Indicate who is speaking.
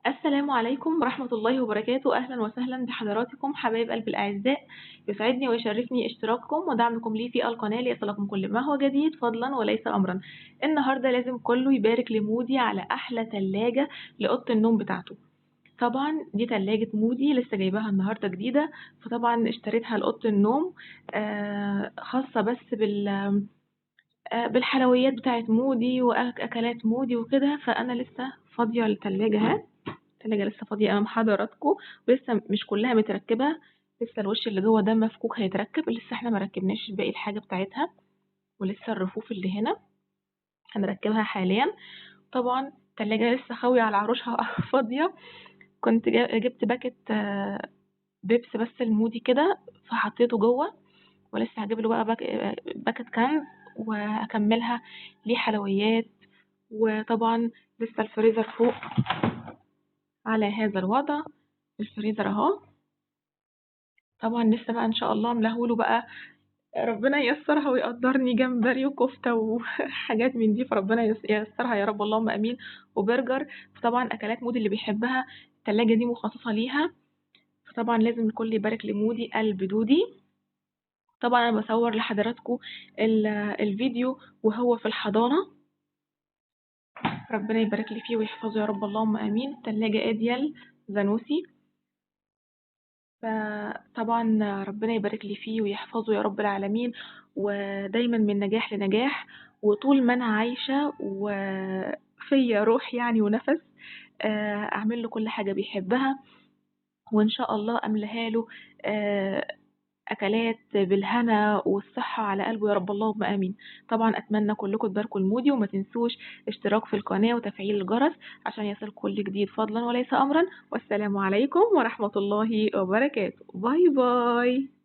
Speaker 1: السلام عليكم ورحمة الله وبركاته. أهلا وسهلا بحضراتكم حبايب قلب الأعزاء. يسعدني ويشرفني اشتراككم ودعمكم لي في القناة ليصلكم كل ما هو جديد فضلا وليس أمرا. النهاردة لازم كله يبارك لمودي على أحلى تلاجة لأوضة النوم بتاعته. طبعا دي تلاجة مودي لسه جايباها النهاردة جديدة، فطبعا اشتريتها لأوضة النوم، خاصة بس بالحلويات بتاعت مودي وأكلات مودي وكده. فأنا لسه فاضية التلاجة اهي، التلاجة لسه فاضية أمام حضراتكم، ولسه مش كلها متركبة، لسه الوش اللي جوه ده مفكوك هيتركب، لسه احنا ما ركبناش باقي الحاجة بتاعتها، ولسه الرفوف اللي هنا هنركبها حاليا. طبعا التلاجة لسه خاوية على عروشها فاضية. كنت جبت باكت بيبس بس المودي كده فحطيته جوه، ولسه هجيب له بقى باكت كنز وهكملها ليه حلويات. وطبعا لسه الفريزر فوق على هذا الوضع، الفريزر اهو. طبعا لسه بقى ان شاء الله ملهوله بقى، ربنا ييسرها ويقدرني جمبري وكفته وحاجات من دي، فربنا ييسرها يا رب، اللهم امين. وبرجر، فطبعا اكلات مودي اللي بيحبها التلاجة دي مخصصة ليها، فطبعا لازم الكل يبارك لمودي قلب دودي. طبعا انا بصور لحضراتكم الفيديو وهو في الحضانة، ربنا يبارك لي فيه ويحفظه يا رب، اللهم امين. التلاجة اديال زانوسي، فطبعا ربنا يبارك لي فيه ويحفظه يا رب العالمين، ودايما من نجاح لنجاح. وطول ما انا عايشة وفيا روح ونفس، اعمل له كل حاجة بيحبها، وان شاء الله املها له، اكلات بالهنا والصحة على قلبه يا رب، اللهم امين. طبعا اتمنى كلكم تباركوا لمودي، وما تنسوش اشتراك في القناة وتفعيل الجرس عشان يصل كل جديد فضلا وليس امرا. والسلام عليكم ورحمة الله وبركاته. bye bye.